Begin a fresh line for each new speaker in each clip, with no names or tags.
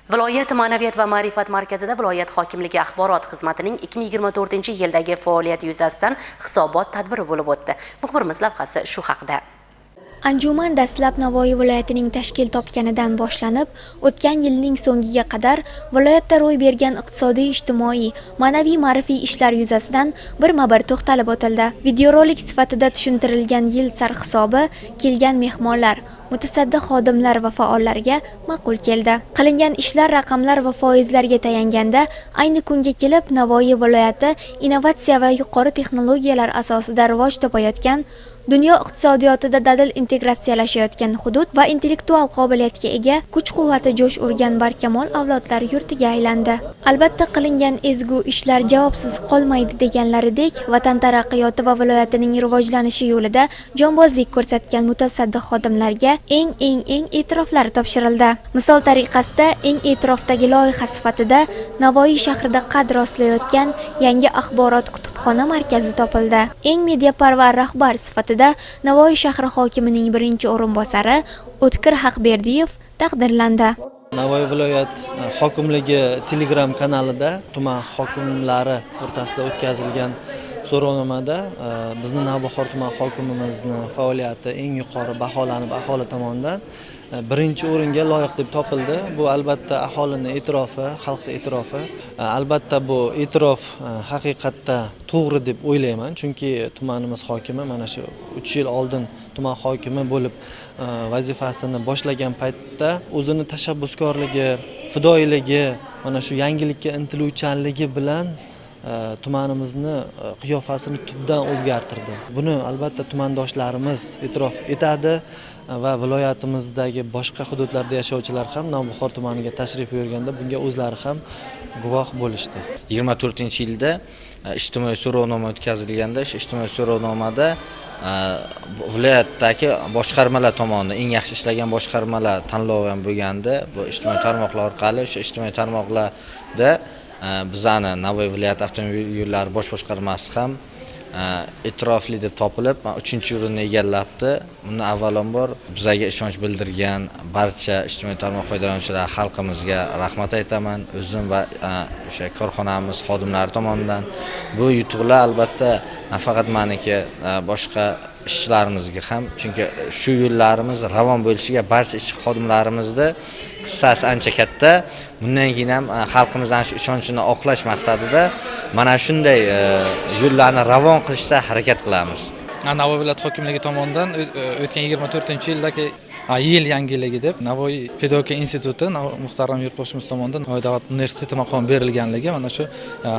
Viloyat ma'naviyat va ma'rifat markazida viloyat hokimligi axborot xizmatining 2024-yildagi faoliyati yuzasidan hisobot tadbiri bo'lib o'tdi. Muxbirimiz lavhasi shu haqida.
Anjuman dastlab Navoiy viloyatining tashkil topganidan boshlanib, o'tgan yilning so'ngiga qadar viloyatda ro'y bergan iqtisodiy, ijtimoiy, ma'naviy ma'rifiy ishlar yuzasidan birma-bir to'xtalib o'tildi. Videorolik sifatida tushuntirilgan yil sarhisobi kelgan mehmonlar, mutasaddi xodimlar va faollarga ma'qul keldi. Qilingan ishlar raqamlar va foizlarga tayanganda, ayni kunga kelib Navoiy viloyati innovatsiya va yuqori texnologiyalar asosida rivoj topayotgan, dunyo iqtisodiyotida dadil integratsiyalashayotgan hudud va intellektual qobiliyatga ega, kuch-quvvati jo'sh urgan barkamol avlodlar yurtiga aylandi. Albatta, qilingan ezgu ishlar javobsiz qolmaydi deganlaridek, vatan taraqqiyoti va viloyatining rivojlanishi yo'lida jonbozlik ko'rsatgan mutasaddi xodimlarga eng eng eng e'tiroflar topshirildi. Misol tariqasida eng e'tirofdagi loyiha sifatida Navoiy shahrida qad rostlayotgan yangi axborot kutubxona markazi topildi. Eng mediaparvar rahbar sifatida Navoiy shahri hokimining birinchi o'rinbosari O'tkir Haqberdiyev taqdirlandi.
Navoiy viloyat hokimligi Telegram kanalida tuman hokimlari o'rtasida o'tkazilgan so'rovnomada bizni Navbahor tuman hokimimizni faoliyati eng yuqori baholanib, aholi tomonidan birinchi o'ringa loyiq deb topildi. Bu albatta aholini e'tirofi, xalqning e'tirofi. Albatta bu e'tirof haqiqatda to'g'ri deb o'ylayman, chunki tumanimiz hokimi mana shu 3 yil oldin tuman hokimi bo'lib vazifasini boshlagan paytda o'zini tashabbuskorligi, fidoyiligi, mana shu yangilikka intiluvchanligi bilan tumanimizni qiyofasini tubdan o'zgartirdi. Buni albatta tumandoshlarimiz e'tirof etadi va viloyatimizdagi boshqa hududlarda yashovchilar ham Navbahor tumaniga tashrif buyurganda bunga o'zlari ham guvoh bo'lishdi.
24-yilda ijtimoiy so'rovnoma o'tkazilganda, shu ijtimoiy so'rovnomada viloyatdagi boshqarmalar tomonidan eng yaxshi ishlagan boshqarmalar tanlovi ham bo'lgandi. Bu ijtimoiy tarmoqlar orqali, o'sha ijtimoiy tarmoqlarda bizani Navoiy viloyat avtomobil yo'llari bosh boshqarmasi ham e'tirofli deb topilib, 3-o'rinni egallabdi. Bundan avvalambor bizaga ishonch bildirgan barcha ijtimoiy tarmoq foydalanuvchilari, xalqimizga rahmat aytaman. O'zim va o'sha korxonamiz xodimlari tomonidan bu yutuqlar albatta nafaqat meniki, boshqa ishchilarimizga ham, chunki shu yo'llarimiz ravon bo'lishiga barcha ishchi xodimlarimizni hissasi ancha katta. Bundan keyin ham xalqimizning shu ishonchini oqlash maqsadida mana shunday yo'llarni ravon qilishda harakat qilamiz.
Navoiy viloyat hokimligi tomonidan o'tgan 24-yildagi yil yangiligi deb Navoiy pedagogika instituti muhtaram yurtboshimiz tomonidan Navoiy davlat universiteti maqomi berilganligi mana shu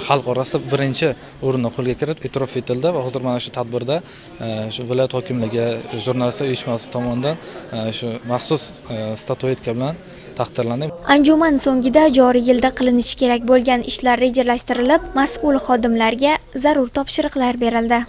xalq orasida birinchi o'rinni qo'lga kiritib e'tirof etildi va hozir mana shu tadbirda shu viloyat hokimligi jurnalistlar uyushmasi tomonidan shu maxsus statuetka bilan taqdirlandi.
Anjuman so'ngida joriy yilda qilinishi kerak bo'lgan ishlar rejalashtirilib, mas'ul xodimlarga zarur topshiriqlar berildi.